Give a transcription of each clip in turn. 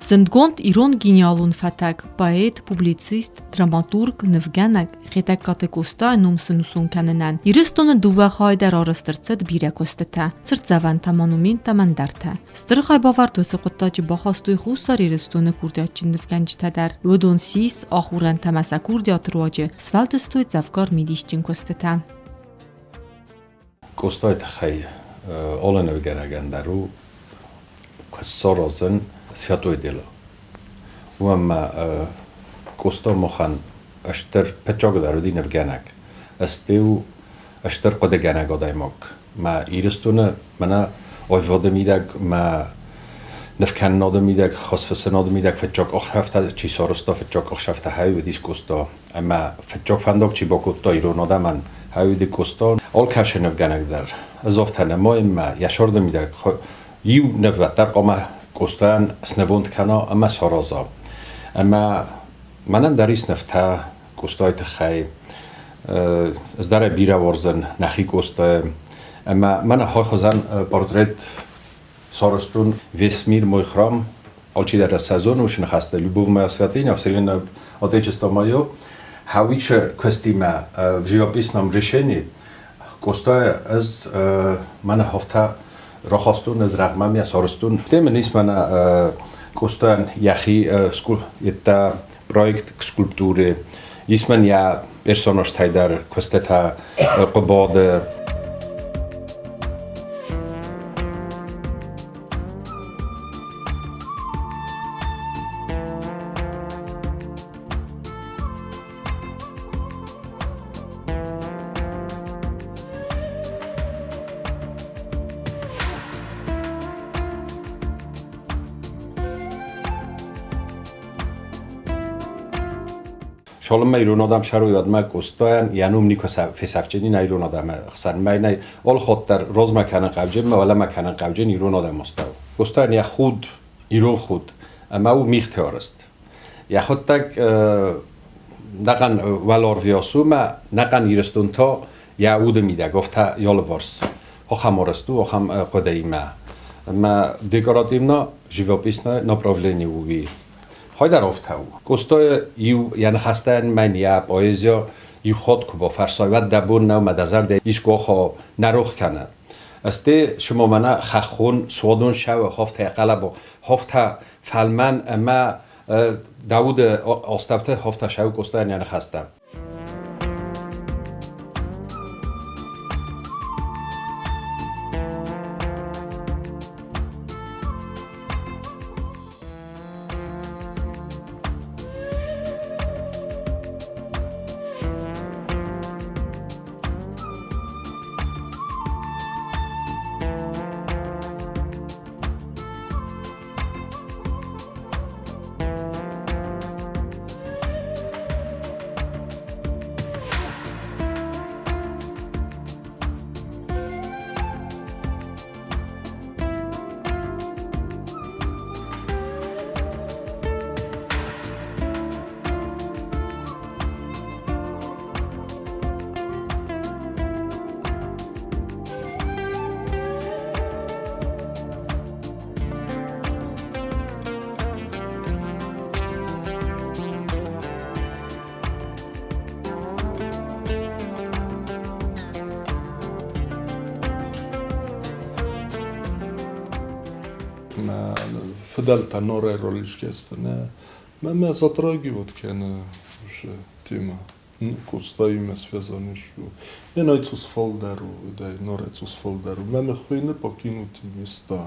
Зындгонд ирон гениалон фӕтӕг, поэт, публицист, драматург, нывгӕнӕг Хетӕгкаты Къостайы ном сӕнусон кӕнынӕн Ирыстоны дыууӕ хайы дӕр арӕзт ӕрцыд бирӕ куыстытӕ, цыртдзӕвӕнтӕ, монументтӕ ӕмӕ ӕндӕртӕ. Стыр хайбавӕрд уыцы хъуыддаджы бахастой Хуссар Ирыстоны курдиатджын нывгӕнджытӕ дӕр. Уыдон сис, ахорӕнтӕ ӕмӕ сӕ курдиаты руаджы сфӕлдыстой дзӕвгар мидисджын куыстытӕ. Къостайы тыххӕй алы нывгӕнӕгӕн дӕр у куыст саразын святой дело. Уымӕн ма Къоста махӕн стыр фыццагдӕр уыди нывгӕнӕг, стӕй стыр хъуыдыгӕнӕг адӕймаг. Мӕ Ирыстоны мӕнӕ аивады мидӕг, мӕ нывкӕнынады мидӕг, хосфыссынады мидӕг фыццаг ӕхсӕвтӕ чи сарӕзта, фыццаг ӕхсӕвтӕ хай уыдис Къоста. Ӕмӕ фыццаг фӕндаг чи бакодта ирон адӕмӕн, хай уыди Къоста. Алкӕцы нывгӕнӕг дӕр ӕз афтӕ нымайын, мӕ йӕ сӕрды мидӕг иу ныв уӕддӕр хъуамӕ Къостайӕн снывонд кӕна ӕмӕ сараза. Ӕмӕ мӕнӕн дӕр ис нывтӕ Къостайы тыххӕй. Ӕз дӕр ӕй бирӕ уарзын, нӕхи Къостайы. Ӕмӕ мӕнӕ хой хуызӕн портрет сарӕзтон «Весь мир мой храм». Алчидӕр сӕ зоны уыцы ныхӕстӕ «Любовь моя святыня, вселенная Отечество мое». Хауичы куыстимӕ в живописном решении Къостайы ӕз мӕнӕ афтӕ рахастон, ӕз рӕгъмӕ мӕ сарӕзтон. Стӕй мын ис мӕнӕ Къостайӕн йӕхи йедтӕ проект скульптуры, ис мын йӕ персонажтӕй дӕр куыстытӕ Хъуыбады. Цалынмӕ ирон адӕм сӕрой, уӕдмӕ Къостайӕн йӕ ном никуы фесӕфджени нӕ ирон адӕмы хсӕн. Мӕнӕй алыхатт дӕр размӕ кӕнын хъавджын, уӕлӕмӕ кӕнын хъавджын ирон адӕмы астӕу. Къостайӕн йӕ худ, ирон худ, ӕмӕ у мигъты арӕзт. Йӕхуыдтӕг нӕхъӕн уӕларви ацу мӕ нӕхъӕн Ирыстон та йӕ уды мидӕг, афтӕ алыварс. Ахӕм арӕзт у, ахӕм хъуыдыимӕ. Ӕмӕ декоративно живописное направление у уый. Хайдар афтӕ у. Къостайы иу йӕ ныхӕстӕн мӕн йӕ поэзийӕ иу хатт куы бафӕрсай, уӕд дӕ бон нӕу мӕ дӕ зӕрдӕ искуы ахӕм нӕ рох кӕны. Сте шумо мӕнӕ хӕххон суадон сӕуы хафтӕ хъӕлӕбо, хафтӕ фӕлмӕн ӕмӕ Дауды астӕуты хафтӕ сӕуы Къостайӕн йӕ ныхӕстӕ. Мӕ фыдӕлтӕ норӕй роллискесты нӕ мӕ затрагивать кӕны уже тема. Къостаимӕ связан ис. Ӕнӕй цъус фалдӕр у, уыдай норӕй цъус фалдӕр у. Мӕ хуыйны покинутые места.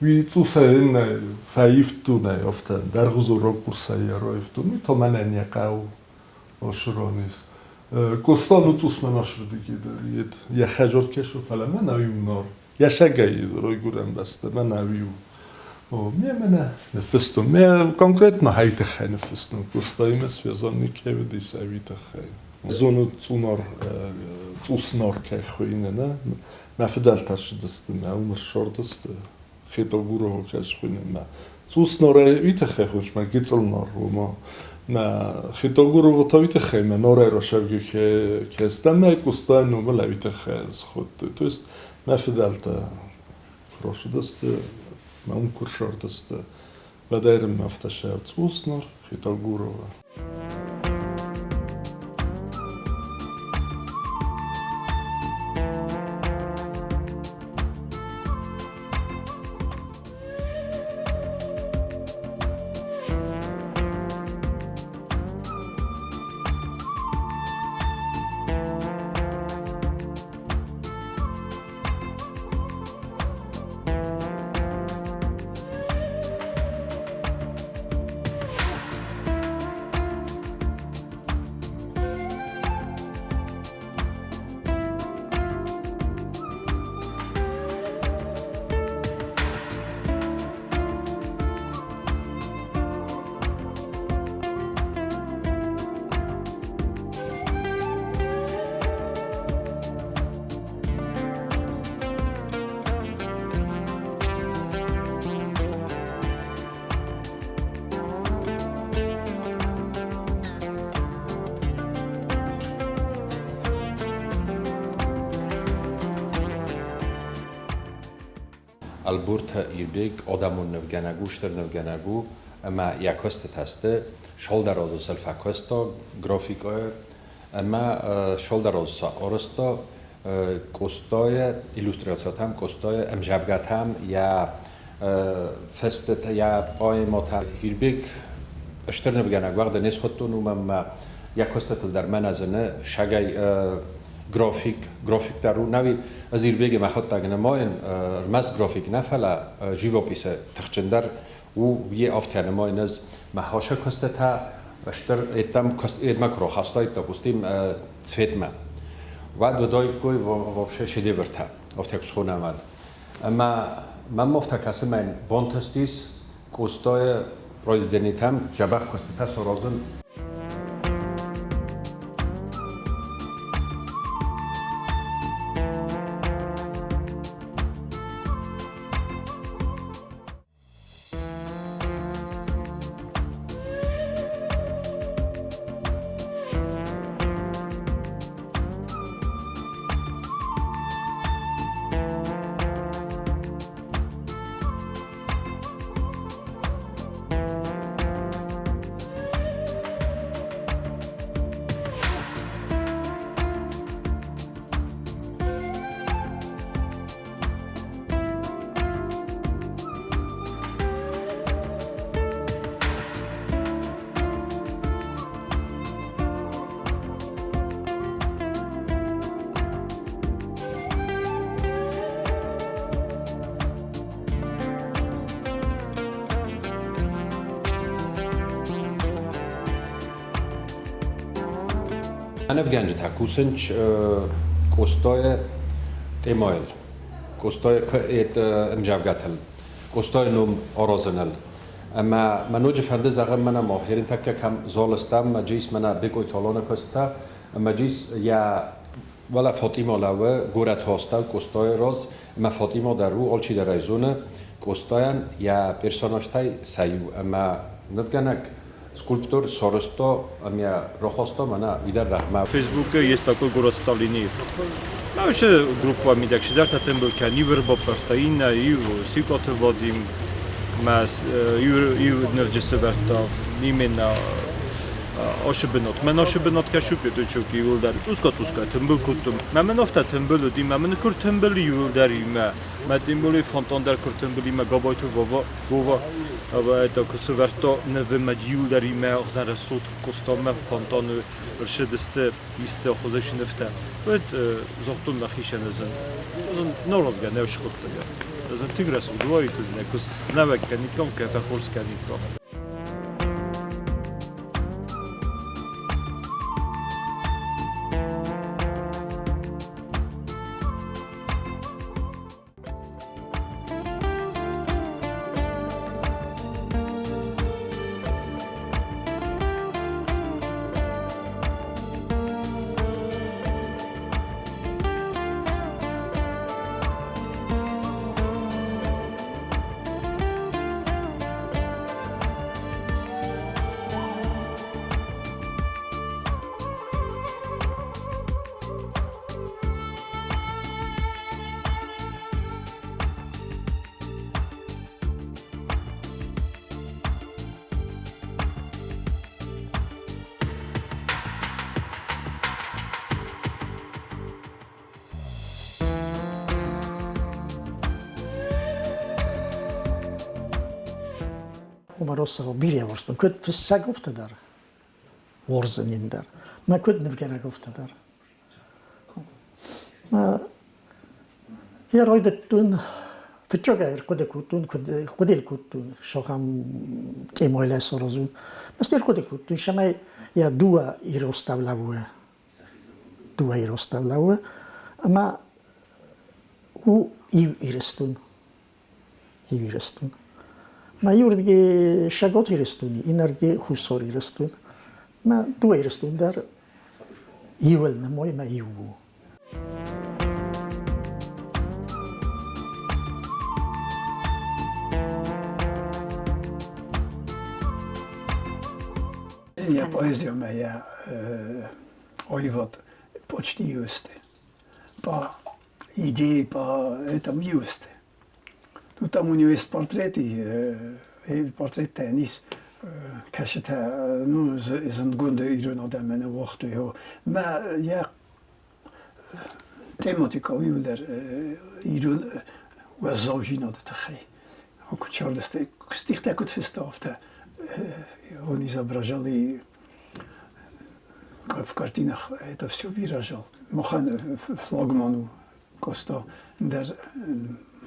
Уый цъусӕй нӕ фӕивдтон ӕй афтӕ дӕргъдзу ракурсӕй ӕрӕивтон. Уый та мӕнӕн йӕ хъӕу ашыран ис. Къоста ну цъус мӕн ашырдыги дӕр йед йӕ хӕзор кӕсы, фӕлӕ мӕнӕ иу нар. Йӕ сӕгӕй райгуырӕн бӕстӕ мӕнӕ иу. О, ме мӕнӕ ныффыстон. Ме конкретно хай тыххӕй ныффыстон. Къостаимӕ связан никӕй уыдис ӕви тыххӕй. Зону цъунар, цъуснар кӕй хуыйны, нӕ? Мӕ фыдӕлтӕ ссыдысты мӕ уым ссардысты Хетагурово кӕй схуыйны мӕ. Цъуснарӕй уый тыххӕй хуыныс мӕ гыцъылнар, ома мӕ Хетагурово та уый тыххӕй мӕ нарӕй расӕвгӕ кӕстӕн мӕ Къостайы номыл уый тыххӕй схуыдтой. То есть мӕ фыдӕлтӕ куы рацыдысты, мӕ уым куы ссардысты. Уӕд ӕрымӕ афтӕ сӕ цъуснор Хетагурова. Ӕлборты Ирбег адӕмон нывгӕнӕг у, стыр нывгӕнӕг у, ӕмӕ йӕ куыстытӕ сты Шолдароды сыл фӕкуыста графикӕйы ӕмӕ Шолдароды сӕ арӕзта Къостайы иллюстрациятӕм, Къостайы ӕмдзӕвгӕтӕм, йӕ фыстытӕ, йӕ поэмӕтӕ. Ирбег стыр нывгӕнӕг уӕгъды не схуыдтон, уымӕн ӕмӕ йӕ куыстытыл дӕр мӕнӕ зыны сагӕй график, график дӕр у. Нӕуи ӕз Ирбеги мӕхуӕддӕг нымайын, ӕрмӕст график нӕ, фӕлӕ живописы тыхджындӕр у, йе афтӕ нымайын ӕз. Мӕ хасы куыстытӕ стыр эдтӕм эдмӕ куы рахастаид, допустим, цветмӕ. Уӕд уыдаиккой вообще шедевртӕ, афтӕ куы схонӕм уӕд. Ӕмӕ мӕм афтӕ кӕсы, мӕн бантыстис Къостайы произведенитӕм дзӕбӕх куыстытӕ саразын. Нывгӕнджытӕ кусынц Къостайы темӕйыл, Къостайы ӕмдзӕвгӕтыл, Къостайы ном аразыныл. Ӕмӕ мӕ ноджы фӕнды зӕгъын, мӕнӕ ма херинтӕккӕ кӕм залы стӕм, мӕ джис мӕнӕ Бекъойты Аланы куыстытӕ, ӕмӕ джис йӕ уӕлӕ Фатима лӕууы горӕты астӕу Къостайы раз, ӕмӕ Фатима дӕр у, алчидӕр ӕй зоны, Къостайӕн йӕ персонажтӕй сӕ иу. Ӕмӕ нывгӕнӕг скульптор сарӕзта ӕмӕ рахаста мӕнӕ уый дӕр рӕгъмӕ. Фейсбукы есть такой город Сталиниев. Ну, вообще группа мидӕг чидӕртӕ тымбыл кӕн, иу ӕрбаппӕрста, иннӕ, иу Сикъоты Вадим, мӕ иу нырджы сывӕрдта именно ашы бынат. Мӕн ашы бынат кӕсуп ютучок иуылдӕр. Тъуска-тъуска тымбыл кодтон. Мӕ мын афтӕ тымбыл уыди, мӕ мын куы ртымбыл иуылдӕр иумӕ. Мӕ тем более фонтан дӕр куы ртымбыл имӕ Габайты Вова, Вова это куы сывӕрдта нывы мӕ иуылдӕр имӕ ӕхсӕн рӕсугъд Къостамӕ фонтаны рсыдысты исты хуызы нывтӕ. Уӕд загътон мӕхицӕн ӕзын, ӕзын наразгӕ нӕ схуыдтон. Ӕзын тынг рӕсугъд уаид, ӕзын куы снӕуӕг кӕниккам, кӕ фӕхорз кӕниккам. Омар Осава бирӕ уарзтон, куыд фыссӕг, афтӕ дӕр, уарзын дӕр, мӕ куыд нывгӕнӕг, афтӕ дӕр. Йӕ райдыдтон, фыццаг ӕрхъуыды кодтон, куыд хъуыды кодтон, сахам темӕйыл саразун. Мӕ ӕрхъуыды кодтон, цӕмӕй йӕ дыууӕ иростау лӕууа. Дыууӕ иростау лӕууа ӕмӕ у иу Ирыстон. Иу Ирыстон. Мӕ иуырдыгӕй Сӕгот Ирыстони, иннӕрдыгӕй Хуссар Ирыстон. Мӕ дыууӕ Ирыстон дӕр иуыл нымой мӕ иу у. Я поэзия я аивад почти юсты. По идее, по этому юсты. Ну, там у него есть портреты, портреты они кӕсытӕ, ну, зындгонд ирон адӕмӕн уагътой. Мӕ йӕ тематика иуылдӕр ирон уӕззаудзинады тыххӕй. Куыд сӕрдысты, стихтӕ куыд фыста, афтӕ он изображал и в картинах это все выражал. Махӕн флагман у Коста дӕр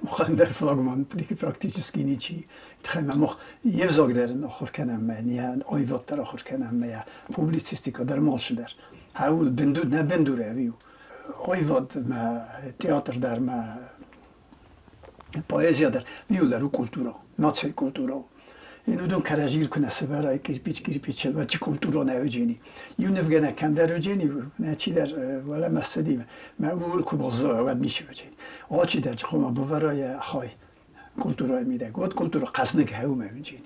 махӕн дӕр флагман практически ничи. Тхӕмӕ мах йе взаг дӕр ахуыр кӕнӕм мӕ, не аивад дӕр ахуыр кӕнӕм мӕ, публицистика дӕр малшы дӕр. Хӕуыл бындур, нӕ бындур ӕви у. Аивад мӕ театр дӕр мӕ поэзия дӕр иуылдӕр у культура, нацийы культура у. Ин уыдон кӕрӕдзийыл куы нӕ сӕвӕрай кирпич кирпичыл, уӕд чи культурон ӕвджени. Иу нывгӕнӕг кӕмдӕр уыджени, нӕ чидӕр уӕлӕмӕ ссыди, мӕ ууыл куы баззайа, уӕд ничи уыджени. Алчидӕр хъуамӕ бавӕра йӕ хай культурӕйы мидӕг. Уӕд культура хъӕзныг хӕумӕ уыджени.